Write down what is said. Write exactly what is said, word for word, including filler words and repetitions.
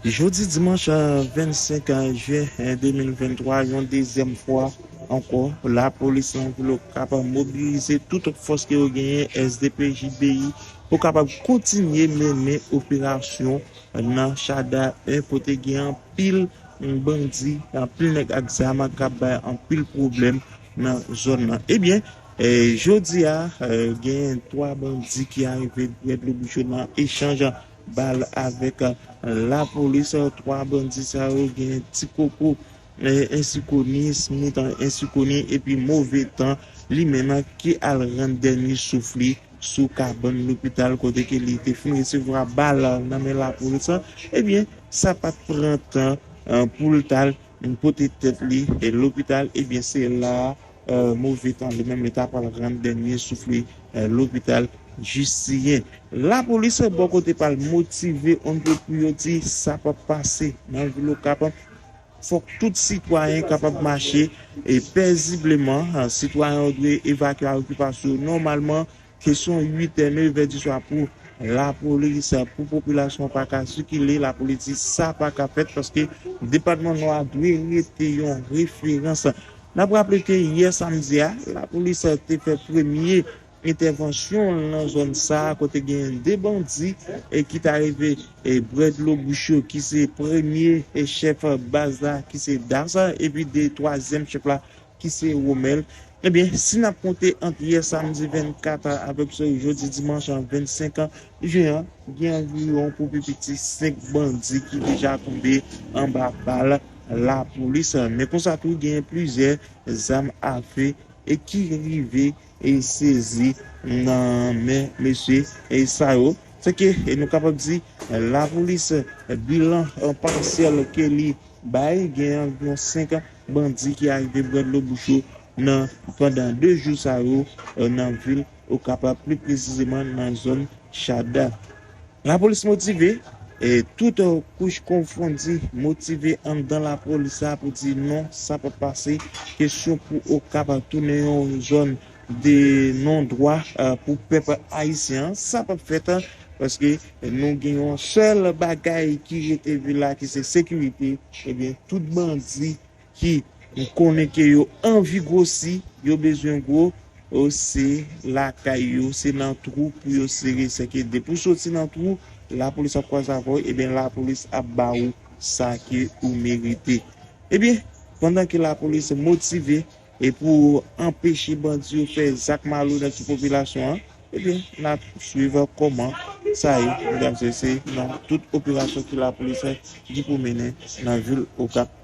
Jodi dimanch, eh, vennsenk jen, eh, de mil venntwa, yon dezyèm fwa ankò, lapolis nan vil Okap mobilize tout fòs ke yo genyen, S D P J B I, pou kapab kontinye mennen operasyon nan Chada en, kote gen anpil bandi, anpil nèg ak zam k ap bay anpil pwoblèm nan zòn nan. Ebyen, eh, jodi a, eh, gen twa bandi ki arive dwèt lo bouch yo nan echanj bal avèk, eh, lapolis. Twa bandi sa yo gen Ti Koko, eh, ensikoni, Smith, ensikoni, epi Move Tan, li menm, ki al rann dènye souf li sou kabann lopital kote ke li te fin resevwa bal nan men lapolis. Ebyen, sa pa t pran tan, eh, pou l t al pote tèt li, eh, lopital. Ebyen, se la, eh, Move Tan li menm, li ta pral rann dènye souf li, eh, lopital Jistiryen. Lapolis, bò kote pa l, motive on pè pou yo di sa p ap pase nan vil Okap. Fòk tout sitwayen kapab mache, eh, pezibleman. Ah, sitwayen yo dwe evakye a okipasyon yo nòmalman. Kesyon uit è, nèf è di swa pou lapolis, pou popilasyon pa ka sikile, lapolis di sa pa ka fèt paske depatman Nò a dwe rete yon referans. N ap raple ke yè samdi a, lapolis te fè premye entèvansyon nan zòn sa a, kote gen de bandi, e, ki ta rive, e, bwè dlo bouch yo, ki se premye, e, chèf baz la, ki se Das, epi de twazyèm chèf la, ki se Romel. Ebyen, si n ap konte ant yè samdi vennkat avèk jodi dimanch vennsenk jen an, gen anviwon pou pi piti senk bandi ki deja tonbe anba bal lapolis. Men konsa tou, gen plizyè zam afe e ki rive e sezi nan men mesye e sa yo. Se ke, e nou kapab di, lapolis, bilan, e, pasyèl ke li bay, gen anviwon senk bandi ki arive bwè dlo bouch yo nan, pandan de jou sa yo, e, nan vil Okap, pli presizeman nan zòn Chada. Lapolis motive, e tout, e, kouch konfondi motive anndan lapolis la pou di non, sa p ap pase. Kesyon pou Okap tounen yon zòn de non dwa, e, pou pèp ayisyen an, sa p ap fèt, paske nou gen yon sèl bagay ki rete vil la, ki se sekirite. Ebyen, tout bandi ki konnen ke yo anvi gwosi, yo bezwen gwo, o, se lakay yo, se nan twou pou yo sere. Se ke depi w soti nan twou, lapolis ap kwaze avè w, ebyen, lapolis ap ba ou sa ke ou merite. Ebyen, pandan ke lapolis motive e pou anpeche bandi yo fè zak malonèt sou popilasyon an, ebyen, n ap swiv kòman sa ye, medam, se, se nan tout operasyon ke lapolis gen pou mennen nan vil Okap.